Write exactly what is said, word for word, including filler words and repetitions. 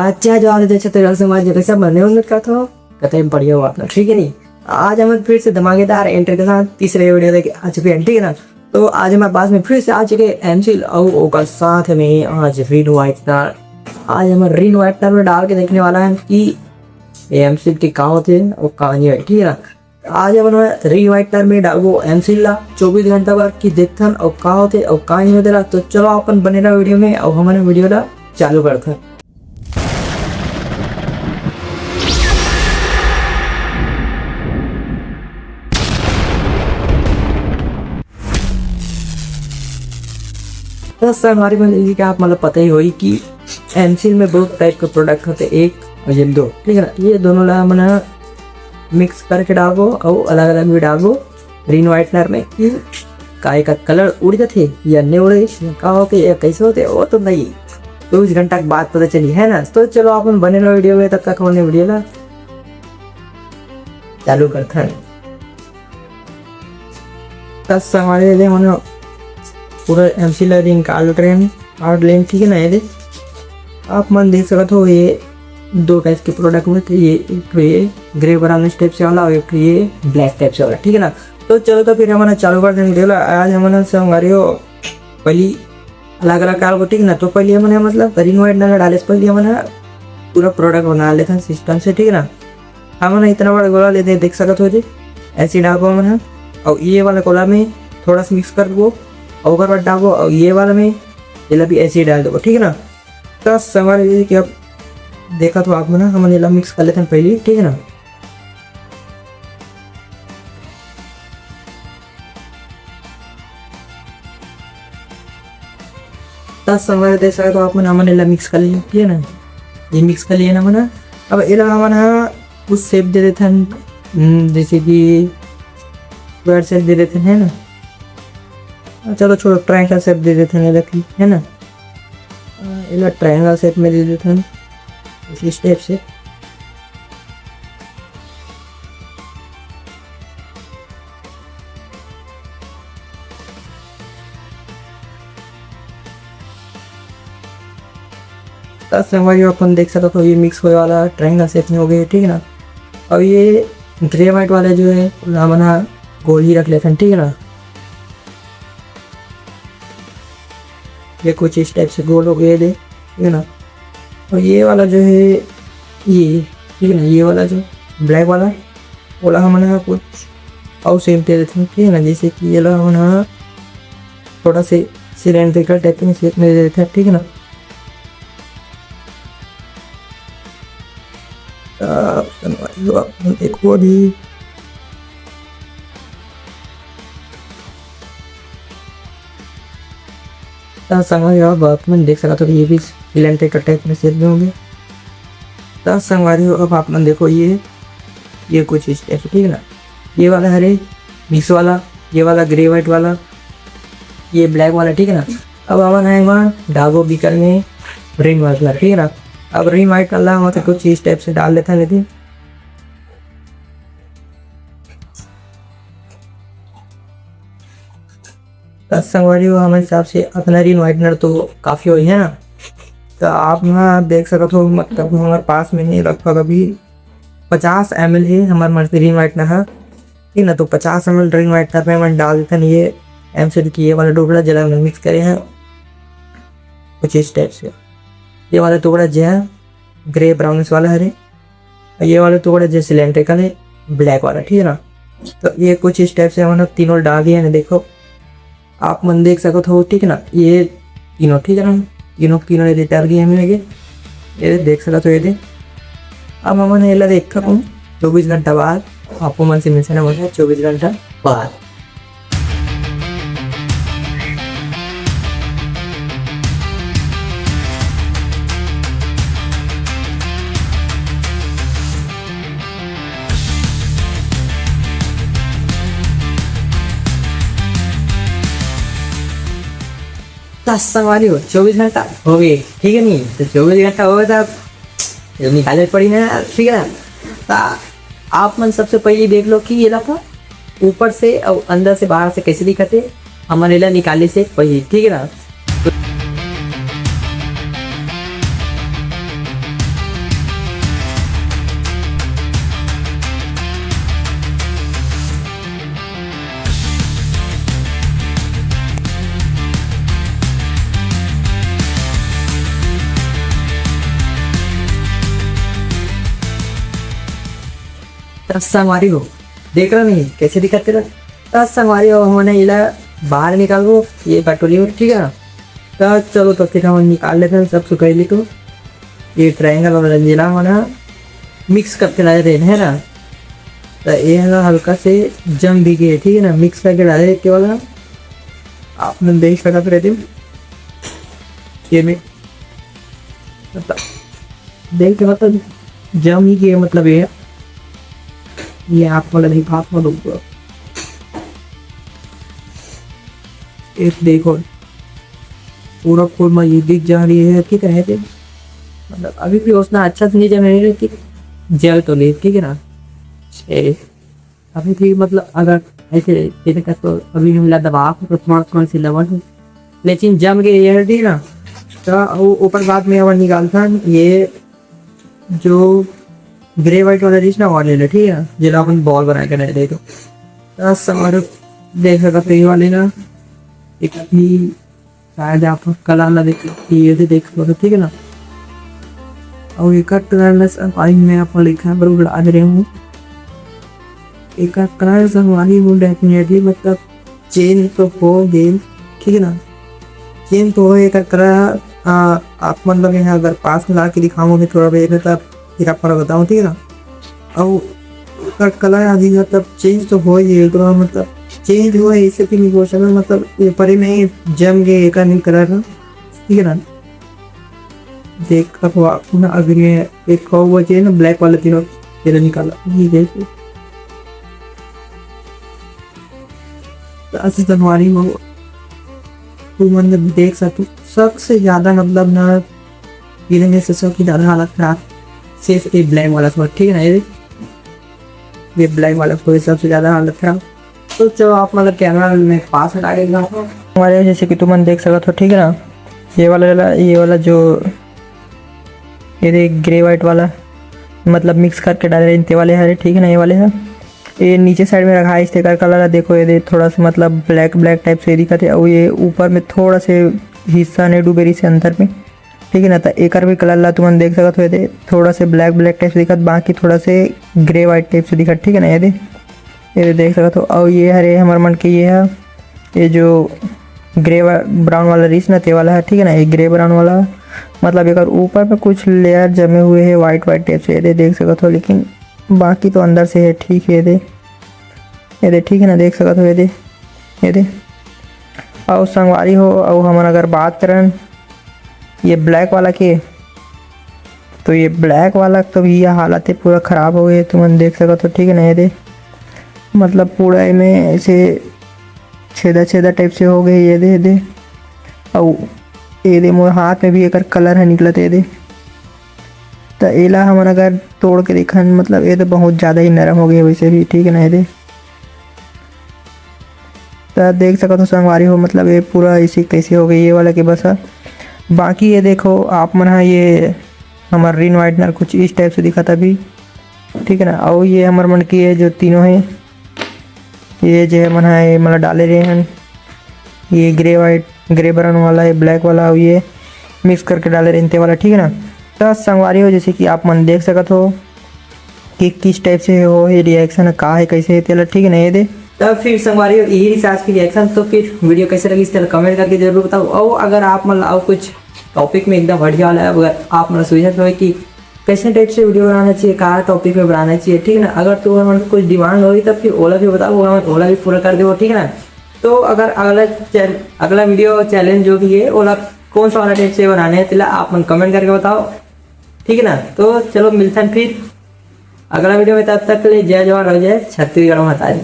अच्छा, जो आज अच्छा तो संगवारी जी, कैसे बने होंगे का तो कतई बढ़िया हुआ अपना, ठीक है नहीं? आज हम फिर से धमाकेदार एंट्री के साथ तीसरे वीडियो लेके आ चुके हैं, ठीक है ना? तो आज हमारे पास में फिर से आ चुके हैं एमसील और ओकर साथ में आज रिन व्हाइटनर। आज हम रिन व्हाइटनर में डाल के देखने वाला है कि ये एमसील के का होते हैं और का नहीं है, ठीक है ना? आज हमन रिन व्हाइटनर में डालबो एमसील ला चौबीस घंटा बाद कि देखथन अउ का होथे अउ का नहीं होथे ला। तो चलो अपन बने रहा वीडियो में अउ हमन वीडियो ला चालू करथन। तो संगवारी मन, जैसे कि आप मतलब पता ही होई कि एमसील में बहुत टाइप के प्रोडक्ट होते, एक और ये दो, ठीक है ना? ये दोनों ला हमन मिक्स करके डालबो अउ अलग-अलग भी डालबो रिन व्हाइटनर में कि का एकर कलर उड़ जाथे या नहीं उड़े, या का होथे या कैसे होथे, वो तो नहीं, चौबीस घंटा के बाद पता चली, है ना? तो चलो अपन बने रहो वीडियो में, तब तक हमन वीडियो ला चालू करथन। त संगवारी दे हमन पूरा एमसील ला निकाल रहे हैं और लेन, ठीक है ना? ये दे आप मन देख सकत हो, ये दो टाइप के प्रोडक्ट में थे, ये एक ठो ये ग्रे ब्राउन टाइप से वाला और एक ठो ये ब्लैक टाइप से वाला, ठीक है ना? तो चलो, तो फिर हमन चालू कर देंगे वीडियो ला। आज हमन संगवारी हो पहली अलग-अलग डालबो, ठीक ना? तो पहली हमन ह, मतलब, रिन व्हाइटनर डाले से पहली हमन ह पूरा प्रोडक्ट बना लेथन सिस्टम से, ठीक ना? हमन ह इतना बड़ा गोला लेते, देख सकत हो जी, ऐसे डालबो हमन ह। और ये वाला गोला में थोड़ा सा मिक्स करबो, और ओकर बाद डालबो, और ये वाला में एला भी ऐसे ही डाल देबो, ठीक है ना? तो संगवारी जी, कि अब देखत हो आप मन ह, हमन एला मिक्स कर लेथन पहली, ठीक है ना? त संगवारी देख सकत हो आप मन, हमन एला मिक्स कर लेन, ठीक है ना? ये मिक्स कर लेन हमन ह। अब एला हमन ह कुछ शेप दे देथन, हम्म, जैसे कि स्क्वायर शेप दे देथन, है ना? चलो छोड़ो, ट्रायंगल शेप दे देथन एला, ठीक है ना? अ, एला ट्रायंगल शेप में दे देथन इस टाइप से। त संगवारी हो, अपन देख सकत हो, ये मिक्स होए वाला ट्रायंगल शेप में हो गए, ठीक है ना? और ये ग्रे व्हाइट वाला जो है, हमन ह गोल ही रख लेथन, ठीक है ना? ये कुछ इस टाइप से गोल हो गए दे, ठीक है ना? और ये वाला जो है, ये, ठीक है ना, ये वाला जो ब्लैक वाला, ओला हमन ह कुछ और शेप दे देथन, ठीक है ना? जैसे कि ये ला हमन ह थोड़ा से सिलेंड्रिकल टाइप के शेप में दे देथन, ठीक है ना? आ, संगवारी हो, आप मन देखो अभी। त संगवारी हो, अब आप मन देख सकत हो, ये भी सिलेंड्रिकल टाइप में शेप में होंगे। त संगवारी हो, अब आप मन देखो, ये, ये कुछ इस टाइप से, ठीक है ना? ये वाला हरे मिक्स वाला, ये वाला ग्रे व्हाइट वाला, ये ब्लैक वाला, ठीक है ना? अब हमन ह एमा डालबो बीकर में रिन व्हाइटनर, ठीक है ना? अब रिन व्हाइटनर ला हमन कुछ इस टाइप से डाल लेथन, लेकिन त संगवारी हो, हमर हिसाब से अतना रिन व्हाइटनर तो काफी होही, है ना? त आप ना देख सकत हो, मतलब, हमर पास में नहीं, लगभग अभी पचास एमएल हे हमर मर्सी रिन व्हाइटनर ह, ठीक ना? तो पचास एमएल रिन व्हाइटनर में हमन डाल देथन ये एमसील के ये वाला टुकड़ा, जेला हमन मिक्स करे हैं कुछ इस टाइप से। ये वाला टुकड़ा जो है ग्रे ब्राउनिश वाला हरे, ये वाला टुकड़ा जो सिलेंड्रिकल है, ब्लैक वाला, ठीक है ना? तो ये कुछ इस टाइप से हमन तीनों डाल दिए हैं, देखो, आप मन देख सकत हो, ठीक है ना? ये तीनों, ठीक है ना? तीनों, तीनों ये डर गए हमें, ये देख सकत हो, ये दे। अब हमन एला देख सकूँ चौबीस घंटा बाद, आपको मन से मिलने वाला है चौबीस घंटा बाद। त संगवारी हो, चौबीस घंटा हो गए, ठीक है नहीं? तो चौबीस घंटा हो गए, तो ये निकाले पड़ी ना, ठीक है ना? तो आप मन सबसे पहले देख लो कि ये ला ऊपर से और अंदर से, बाहर से कैसे दिखते, हमन एला निकाले से पहले, ठीक है ना? त संगवारी हो, देख रहा नहीं कैसे दिखत हे? त संगवारी हो, हमन एला बाहर निकालबो ये कटोरी में, ठीक है ना? त चलो, तो फिर हमन निकाल लेते हैं, सब सुखाई ली। तो ये ट्रायंगल वाला जेला हमन मिक्स करके लाए रहे है ना, त ये ह हल्का से जम भी गए, ठीक है ना? मिक्स करके डाले के वाला आप मन देख सकत रहे ये में, मतलब देख सकत हो, जम ही गए, मतलब ये, ये आप वाला नहीं, हाथ में डूब गया। एक देखो, पूरा फूल में ये दिख जा रही है, ठीक है, देख, मतलब अभी भी उतना अच्छा से नहीं जमे, लेकिन जल तो ले, ठीक है ना? ए, अभी भी मतलब अगर ऐसे, ऐसे कर तो अभी हम ला दबा तो थोड़ा थोड़ा सी लवन हो, लेकिन जम के ये दी ना, तो वो ऊपर बाद में और निकालता ये जो ग्रे व्हाइट वाला रिस ना, और ले ले, ठीक है, जेला अपन बॉल बना के रह दे। तो बस हमारे देख सकते हो ये वाले ना, एक अभी शायद आप कलर ना देख, ये भी देख सकते हो, ठीक है ना? और एक कलर ना, सब आई में आप लिखा है, बरूबर आ रहे हूँ। एक कलर संगवारी हो, डेफिनेटली मतलब चेंज तो हो गए, ठीक है ना? चेंज तो हो, एक कलर, आ, आप मतलब यहाँ अगर पास में ला के दिखाओगे थोड़ा बहुत, तब फिर आप फर्क बताओ, ठीक है ना? और ओकर कलर आ गया, तब चेंज तो हो ही, एक बार मतलब चेंज हुआ है, इसे भी नहीं बोल सकते, मतलब ये परे में ही जम गए एक आदमी कलर ना, ठीक है ना? देख सकते हो आप ना, अभी में एक और वो चाहिए ना, ब्लैक वाला तीनों, तेरा निकाला, ये देखो। तो ऐसे संगवारी हो, तुमन देख सकते हो, सबसे ज्यादा मतलब ना, इधर में से सबसे ज्यादा हालत खराब सिर्फ ये ब्लैक वाला था, ठीक है ना? ये, ये ब्लैक वाला कोई सबसे ज्यादा हालत खराब। तो चलो, आप मतलब कैमरा में पास हटा के दिखाओ। हमारे जैसे कि तुमन देख सकत हो, ठीक है ना, ये वाला, ये वाला जो ये देख ग्रे व्हाइट वाला, मतलब मिक्स करके डाले रहे, ते वाले हरे, ठीक है ना, ये वाले है। ये नीचे साइड में रखा है, स्टिकर कलर है, देखो ये दे थोड़ा सा मतलब ब्लैक ब्लैक टाइप से दिखत है, और ये ऊपर में थोड़ा से हिस्सा ने डूबे रही से अंदर में, ठीक है ना। तो एकर भी कलर ला तुमन देख सकत हो, ये दे थोड़ा से ब्लैक ब्लैक टाइप से दिखत, बाकी थोड़ा से ग्रे व्हाइट टाइप से दिखत, ठीक है ना। ये दे, ये दे देख सकत हो, और ये हरे हमर मन के ये है, ये जो ग्रे वा-, ब्राउन वाला रिस ना, ते वाला है, ठीक है ना, ये ग्रे ब्राउन वाला, मतलब एकर ऊपर पे कुछ लेयर जमे हुए हैं व्हाइट व्हाइट टाइप से, ये दे देख सकत हो, लेकिन बाकी तो अंदर से है, ठीक है, ये दे, ये दे, ठीक है ना, देख सकत हो, ये दे, ये दे। और संगवारी हो, और हमन अगर बात करन ये ब्लैक वाला के, तो ये ब्लैक वाला तो भैया हालत ही पूरा खराब हो गए, तुमन देख सकत हो, ठीक है ना, ये दे, मतलब पूरा इमे ऐसे छेदा छेदा टाइप से हो गए, ये दे, ये दे। और ये दे, मोर हाथ में भी एकर कलर है निकलत, ये दे। तो एला हमन अगर तोड़ के देखन, मतलब ये तो बहुत ज्यादा ही नरम हो गए वैसे भी, ठीक है ना, ये दे। तो देख सकत हो संगवारी हो, मतलब ये पूरा इसी कैसे हो गई ये वाला के बस है। बाकी ये देखो आप मन हा, ये हमर रिन व्हाइटनर कुछ इस टाइप से दिखत अभी, ठीक है ना। और ये हमर मन की ये जो तीनों है, ये जो हमन हा, ये मतलब डाले रहे हैं, ये ग्रे व्हाइट, ग्रे ब्राउन वाला, ये ब्लैक वाला, और ये मिक्स करके डाले रहे ते वाला, ठीक है ना। तो संगवारी हो, जैसे कि आप मन देख सकत हो कि किस टाइप से हो, ये रिएक्शन का है, कैसे है तेला, ठीक है ना, ये दे। तब फिर संगवारी हो, यही रिसर्च की रिएक्शन, तो फिर वीडियो कैसे लगी, इसका कमेंट करके जरूर बताओ। और अगर आप मतलब और कुछ टॉपिक में एकदम बढ़िया वाला, अगर आप मतलब सुझाव हो कि कैसे टाइप से वीडियो बनाना चाहिए, कहाँ टॉपिक पे बनाना चाहिए, ठीक है ना। अगर तो हमारे कुछ डिमांड होगी, तब फिर ओला भी बताओ, वो हम ओला भी पूरा कर देवो, ठीक है ना। तो अगर अगला चैन-, अगला वीडियो चैलेंज जो भी है, ओला कौन सा वाला टाइप से बनाने हैं, तेला आप मन कमेंट करके बताओ, ठीक है ना। तो चलो, मिलते हैं फिर अगला वीडियो में, तब तक के लिए जय जोहार और जय छत्तीसगढ़ महतारी।